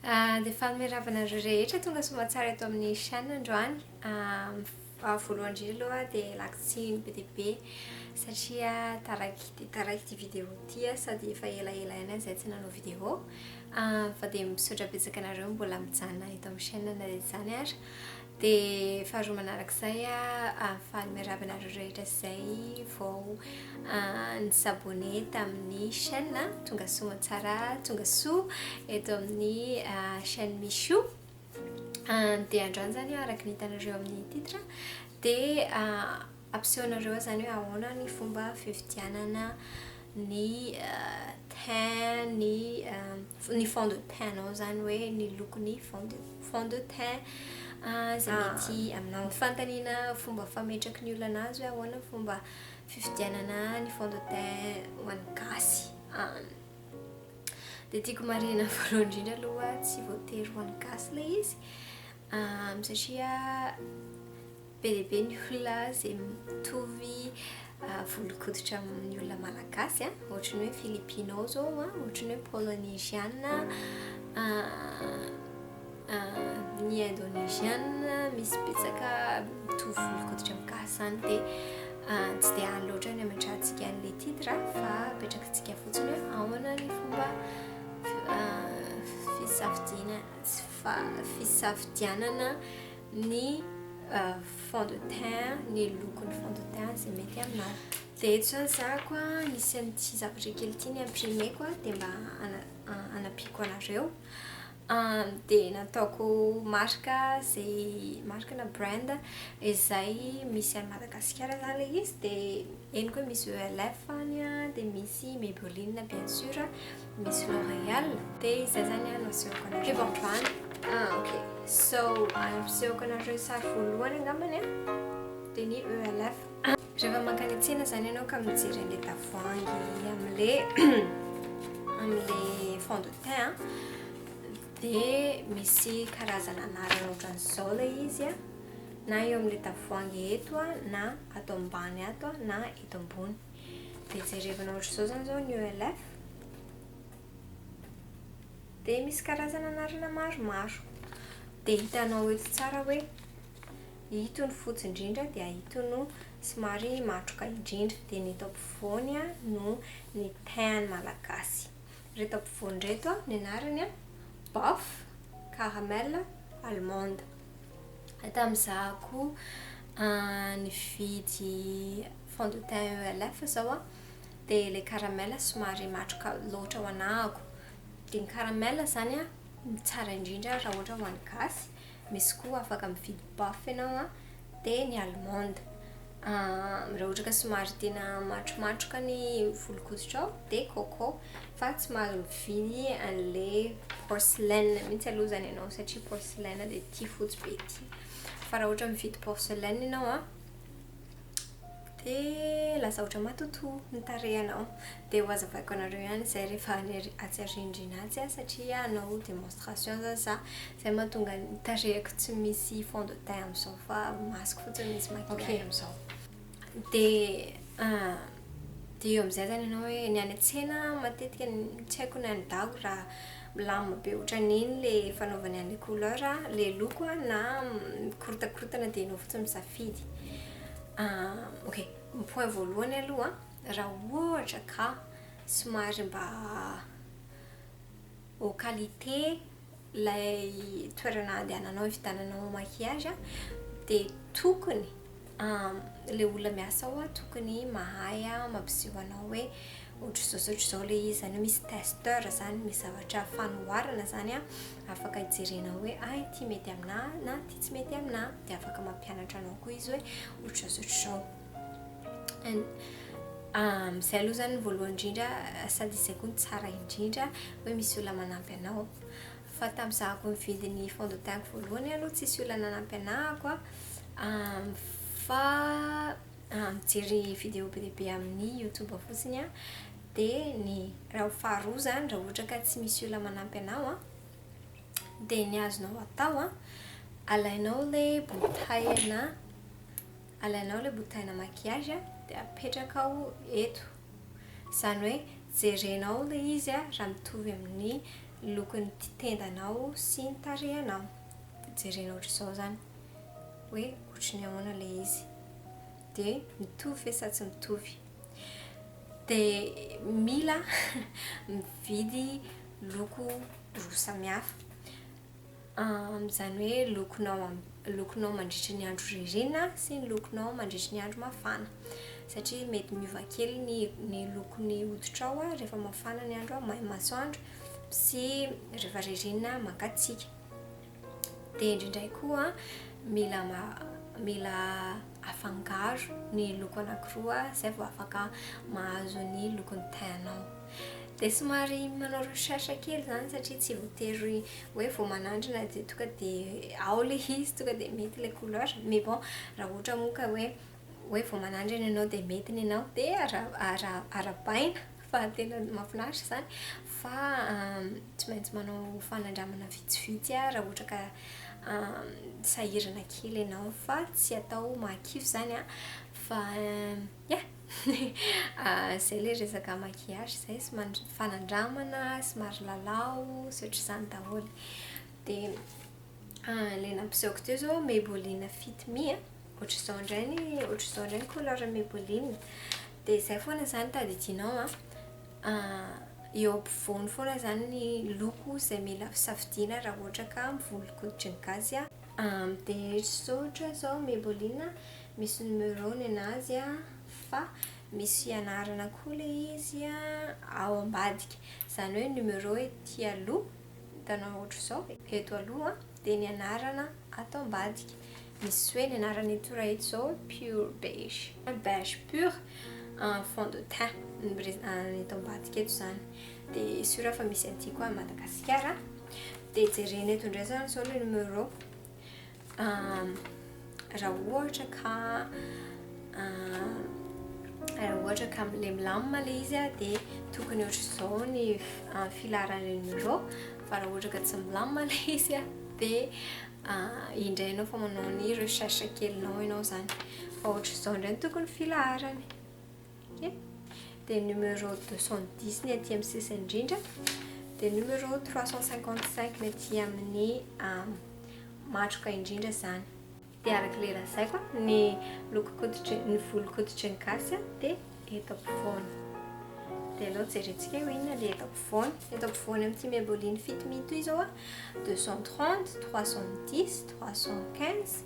Dia faly miarahaba anareo rehetra tonga soa aman-tsara eto amin'ny chaîne androany. Voalohany indrindra aloha dia ialako tsiny be dia be satria taraiky dia taraiky ity vidéo ity aho sady efa elaela ihany aho izay tsy nanao vidéo. Fa dia misaotra betsaka anareo mbola mijanona eto amin'ny chaîne na dia izany ary. Dia faharoa manarak'izay, faly miarahaba anareo rehetra izay vao ni-s'abonner tamin'ny chaîne. Tonga soa aman-tsara, tonga soa eto amin'ny chaîne Michou. Dia androany izany araka ny hitanareo amin'ny titre dia ampiseho anareo aho izany hoe ahoana ny fomba fividianana ny teint, ny fond de teint-nao izany hoe ny lokon'ny fond de teint izay mety aminao. Ny fanontaniana fomba fametraky ny olona anazy hoe ahoana ny fomba fividianana ny fond de teint ho an'ny gasy. Dia tiako marihina voalohany indrindra aloha tsy voatery ho an'ny gasy ilay izy satria be dia be ny olona izay mitovy volon-koditra amin'ny olona malagasy, ohatry ny hoe filipino izao, ohatry ny hoe polonesiana, ny indonesiana, misy betsaka mitovy volon-koditra amin'ny gasy izany dia tsy dia any loatra ny ametrahantsika an'ilay titre fa apetrakintsika fotsiny hoe ahoana ny fomba fisafidiana fisafidianana ny fond de teint, ny lokon'ny fond de teint izay mety aminao. Dia eto izany zahako misy an'ity zavatra kely ity ny imprimeko dia mba hanampiako anareo. Dia nataoko marque izay marque na brand izay misy any Madagasikara izany ilay izy dia henoko hoe misy ELF any dia misy Maybelline bien sûr, misy L'Oréal. Dia izay izany no asehoko anareo androany. Ok, so ampisehoko anareo sary voalohany angambany dia ny ELF. Rehefa mankany an-tsena izany ianao ka mijery an'ilay tavoahangy amin'ilay amin'ilay fond de teint dia misy karazana anarana ohatran'izao ilay izy na eo amin'ilay tavoahangy eto na ato ambany ato na eto ambony. Dia jerevana ohatr'izao izany izao ny ELF. Dia misy karazana anarana maromaro. Dia hitanao eto tsara hoe ito no fotsy indrindra dia ito no somary matroka indrindra. Dia ny eto ampovoany no ny teint malagasy. Ireto ampovoany ireto ny anarany Buff, Caramel, Almond. Tamin'izahako nividy fond de teint ELF izao dia ilay caramel somary matroka loatra ho anahako. Dia ny caramel izany no tsara indrindra raha ohatra ho an'ny gasy. Misy koa afaka mividy buff ianao dia ny almond. Raha ohatra ka somary tena matromatroka ny volon-koditrao dia coco fa tsy mahazo mividy an'ilay porcelaine mihitsy aloha izany ianao satria porcelaine dia ity fotsy be ity. Fa raha ohatra mividy porcelaine ianao dia lasa ohatra matotoa ny tarehinao. Dia ho hazavaiko anareo ihany izay rehefa any atsy aoriandriana atsy satria hanao démonstration zany za. Izay mahatonga ny tarehiko tsy misy fond de teint amin'izao fa masque fotsiny misy maquillage amin'izao. Dia dia eo amin'izay zany ianao hoe ny any an-tsena matetika tsy haiko ny any Dago raha milamina be ohatran'iny ilay fanaovany an'ilay couleur ilay loko na mikorotakorontana dia ianao fotsiny misafidy. Ok, ny point voalohany aloha raha ohatra ka somary mba haut qualité ilay toerana andehananao hividiananao maquillage dia tokony ilay olona miasa ao tokony mahay mampiseho anao hoe ohatr'izao sy ohatr'izao ilay izy, izany hoe misy testeur izany, misy zavatra fanoharana izany afaka hijerena hoe hay ity mety aminahy na ity tsy mety aminahy, dia afaka mampianatra anao koa izy hoe ohatr'izao sy ohatr'izao. Izay aloha izany ny voalohany indrindra sady izay koa no tsara indrindra hoe misy olona manampy anao. Fa tamin'izahako nividy ny fond de teint-ko voalohany aloha tsisy olona nanampy anahako fa mijery vidéo be dia be amin'ny youtube fotsiny aho. Dia ny raha faharoa izany raha ohatra ka tsy misy olona manampy anao dia ny azonao atao alainao ilay bouteille-na alainao ilay bouteille-na maquillage dia apetrakao eto. Izany hoe jerenao ilay izy raha mitovy amin'ny. lokon'ny tendanao sy ny tarehanao. Jerena ohatr'izao izany hoe ohatry ny ahoana ilay izy. Dia mitovy ve sa tsy mitovy? Dia mila mividy loko roa samihafa. Izany hoe lokonao lokonao mandritry ny andro ririnina sy ny lokonao mandritry ny andro mafana. Satria mety miova kely ny ny lokon'ny hoditrao rehefa mafana ny andro, may masoandro sy rehefa ririnina mangatsiaka. Dia indraindray koa mila mila afangaro ny loko anankiroa izay vao afaka mahazo ny lokon'ny teint-nao. Dia somary manao recherche kely izany satria tsy voatery hoe vao manandrana dia tonga dia ao ilay izy, tonga dia mety ilay couleur. Mais bon, raha ohatra moa ka hoe hoe vao manandrana ianao dia mety ny anao dia arahabaina fa tena mahafinaritra izany fa tsy maintsy manao fanandramana vitsivitsy raha ohatra ka sahirana kely ianao fa tsy atao mahakivy izany an, fa ya izay ilay resaka maquillage izay, somary fanandramana, somary lalao sy ohatr'izany daholo. Dia ilay nampisehoako teo izao Maybelline Fit Me an, ohatr'izao indray ny ohatr'izao indray ny couleur Maybelline. Dia izay foana izany tadidinao an, eo ampovoany foana izany ny loko izay mila safidiana raha ohatra ka mivolon-koditry ny gasy an. Dia ohatra izao Maybelline misy numéro ny anazy an, fa misy anarana koa ilay izy an ao ambadika. Izany hoe numéro ety aloha, hitanao ohatr'izao, eto aloha dia ny anarana ato ambadika. Misy hoe ny anarana eto raha eto izao pure beige, beige pure fond de teint ny eto ambadika eto izany. Dia sûr fa misy an'ity koa à Madagasikara. Dia jerena eto indray izany izao ilay numéro. Raha ohatra ka raha ohatra ka le milamina ilay izy an, dia tokony ohatr'izao ny filaharan'ilay numéro. Fa raha ohatra ka tsy milamina ilay izy an, dia indray ianao fa manao ny recherche kelinao ianao izany. Fa ohatr'izao indray no tokony filaharany. Ok. Dia numéro 210 ny aty amin'ny sisiny indrindra. Dia numéro 355 ny aty amin'ny matroka indrindra izany. Dia araka ilay lazaiko, ny lokon-koditry ny volon-koditry ny gasy dia eto ampovoany. Dia aleo jerentsika hoe inona ilay eto ampovoany. Eto ampovoany amin'ity Maybelline Fit Me ity izao an, 230, 310, 315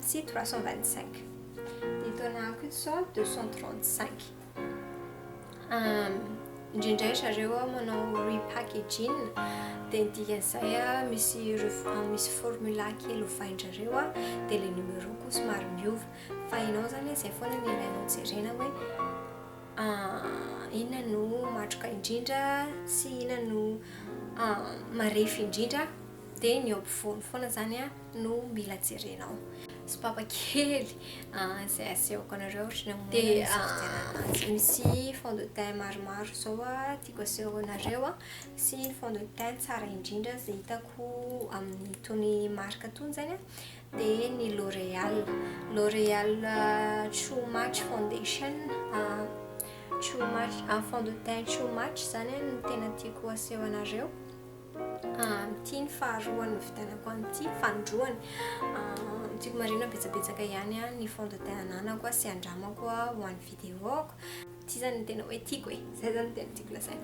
sy 325. Eto anahako ito izao 235. Indraindray zareo manao repackaging dia ny dikan'izay misy misy formula kely ovain-drareo dia ilay numéro koa somary miova. Fa ianao izany izay foana no ilainao jerena hoe inona no matroka indrindra sy inona no marefo indrindra dia ny eo ampovoany foana izany no mila jerenao. Sopapa kely izay asehoko anareo ohatry ny ahoana ny nisafidianana azy. Misy fond de teint maromaro izao tiako aseho anareo sy ny fond de teint tsara indrindra izay hitako amin'itony marque itony izany dia ny L'Oréal. L'Oréal True Match Foundation, True Match, fond de teint True Match izany no tena tiako aseho anareo. Ity ny faharoa nividianako an'ity, fanindroany. Tiako marihina betsabetsaka ihany ny fond de teint ananako sy andramako ho an'ny vidéo-ko. Ity izany no tena hoe tiako e, izay izany no tena tiako lazaina.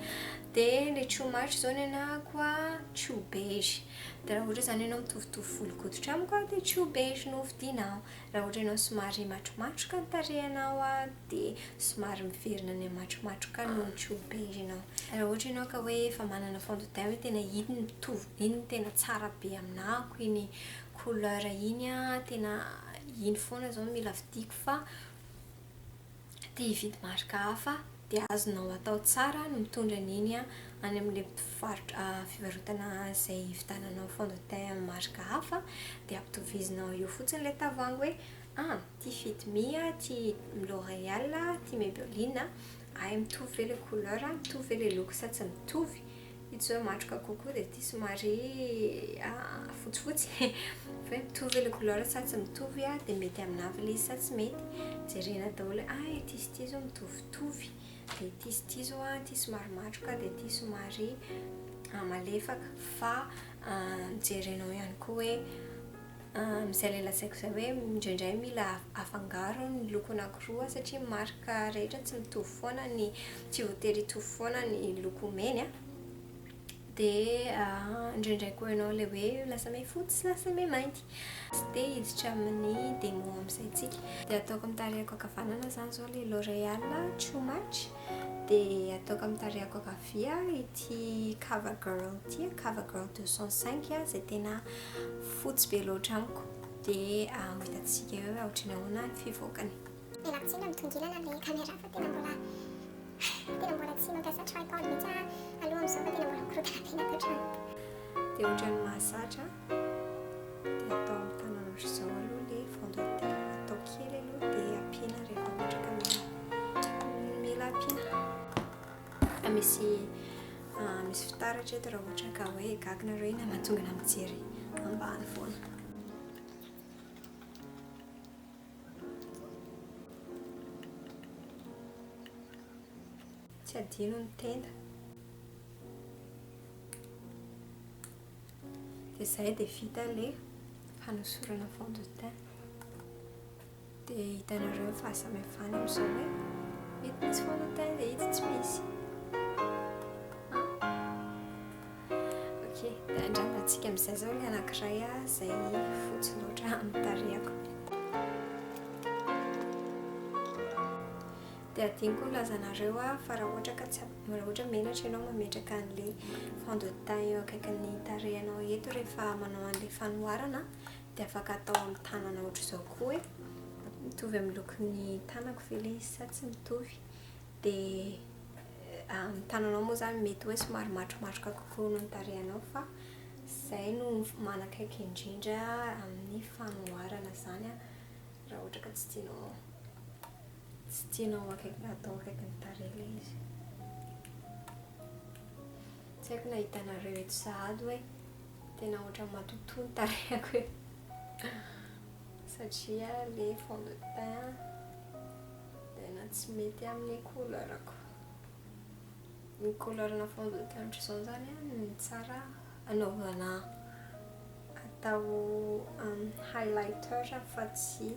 Dia ilay True Match izao ny anahako True Beige. Dia raha ohatra izany ianao mitovitovy volon-koditra amiko dia True Beige no vidianao. Raha ohatra ianao somary matromatroka ny tarehinao dia somary miverina any amin'ny matromatroka noho ny True Beige ianao. Raha ohatra ianao ka hoe efa manana fond de teint hoe tena iny mitovy, iny no tena tsara be aminahako, iny couleur iny tena iny foana izao no mila vidiako fa te hividy marque hafa dia azonao atao tsara ny mitondra an'iny any amin'ilay mpivarotra fivarotana izay hividiananao fond de teint amin'ny marque hafa dia ampitovizinao eo fotsiny ilay tavoahangy hoe ah ity Fit Me, ity L'Oréal, ity Maybelline, hay mitovy ve ilay couleur, mitovy ve ilay loko sa tsy mitovy, ity izao matroka kokoa dia ity somary fotsifotsy fa hoe mitovy ve ilay couleur sa tsy mitovy dia mety aminà ve ilay izy sa tsy mety, jerena daholo hoe ah ity sy ity izao mitovitovy, dia ity sy ity izao ity somary matroka dia ity somary. malefaka fa jerenao ihany koa hoe amin'izay ilay lazaiko izay hoe indraindray mila afangaro ny loko anankiroa satria marque rehetra tsy mitovy foana ny tsy voatery hitovy foana ny loko omeny a. Dia indraindray koa ianao ilay hoe lasa miha fotsy sy lasa miha mainty. Dia hiditra amin'ny démo amin'izay tsika. Dia ataoko amin'ny tarehiko ankavanana izany izao ilay L'Oréal True Match. Dia ataoko amin'ny tarehiko ankavia ity CoverGirl ity, CoverGirl 205 izay tena fotsy be loatra amiko. Dia ho hitantsika eo hoe ohatran'ny ahoana ny fivoakany. Miala tsiny raha mitongilana ilay caméra fa tena mbola tena mbola tsy mampiasa tripod mihitsy aho aloha amin'izao fa tena mbola mikorontana be ny ato an-trano. Dia ohatran'ny mahazatra dia atao amin'ny tanana ohatr'izao aloha ilay fond de teint, atao kely aloha dia ampiana rehefa ohatra ka mila mila ampiana. Fa misy misy fitaratra eto raha ohatra ka hoe gaga nareo iny mahatonga anah mijery ambany foana. Tsy adino ny tenda. Dia izay dia vita ilay fanosorana fond de teint. Dia hitanareo ny fahasamihafany amin'izao hoe ito misy fond de teint dia ito tsy misy. Ok, dia andramantsika amin'izay izao ilay anankiray izay fotsy loatra amin'ny tarehiko. Dia adinoko ny lazanareo fa raha ohatra ka tsy raha ohatra menatra ianao mametraka an'ilay fond de teint eo akaikin'ny tarehinao eto rehefa manao an'ilay fanoharana dia afaka atao amin'ny tanana ohatr'izao koa hoe mitovy amin'ny lokon'ny tanako ve ilay izy sa tsy mitovy. Dia amin'ny tananao moa izany mety hoe somary matromatroka kokoa noho ny tarehinao fa izay no manakaiky indrindra amin'ny fanoharana izany raha ohatra ka tsy tianao tsy tianao akaiky atao akaikin'ny tarehy ilay izy. Tsy haiko na hitanareo eto sahady hoe tena ohatran'ny matotoa ny tarehiko eto satria ilay fond de teint tena tsy mety amin'ny couleur-ko. Ny couleur-na fond de teint ohatr'izao izany an no tsara anaovana atao highlighter fa tsy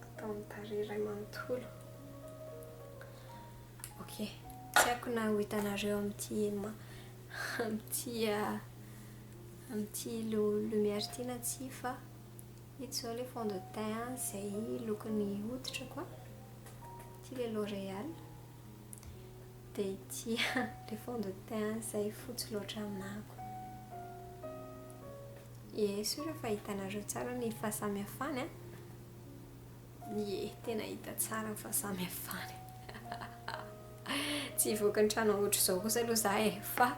atao amin'ny tarehy iray manontolo. Ok, tsy haiko na ho hitanareo amin'ity amin'ity amin'ity lumière ity na tsia fa ito izao ilay fond de teint izay lokon'ny hoditrako an, ity ilay L'Oréal, dia ity ilay fond de teint izay fotsy loatra aminahako. Ie, sûr fa hitanareo tsara ny fahasamihafany an. Ie, tena hita tsara ny fahasamihafany. Tsy hivoaka ny trano ohatr'izao kosa aloha za e, fa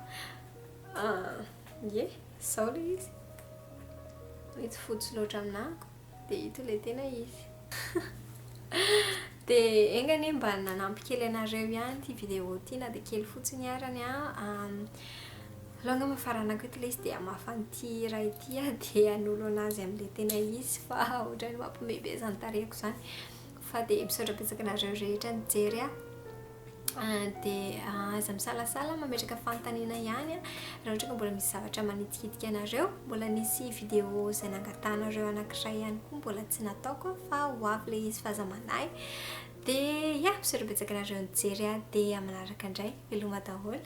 ie, izao ilay izy. Ito fotsy loatra aminahako, dia ito ilay tena izy. Dia enga anie mba nanampy kely anareo ihany ity vidéo ity na dia kely fotsiny arany an. Aleo angamba faranako eto ilay izy dia hamafa an'ity iray ity aho dia hanolo an'azy amin'ilay tena izy fa ohatran'ny mampihomehy be izany tarehiko izany. Fa dia misaotra betsaka anareo rehetra nijery ahy. Dia aza misalasala mametraka fanontaniana ihany raha ohatra ka mbola misy zavatra manitikitika anareo. Mbola nisy vidéo izay nangatahanareo anankiray ihany koa mbola tsy nataoko fa ho avy ilay izy fa aza manahy. Dia ya, misaotra betsaka anareo nijery ahy dia manaraka indray. Veloma daholo.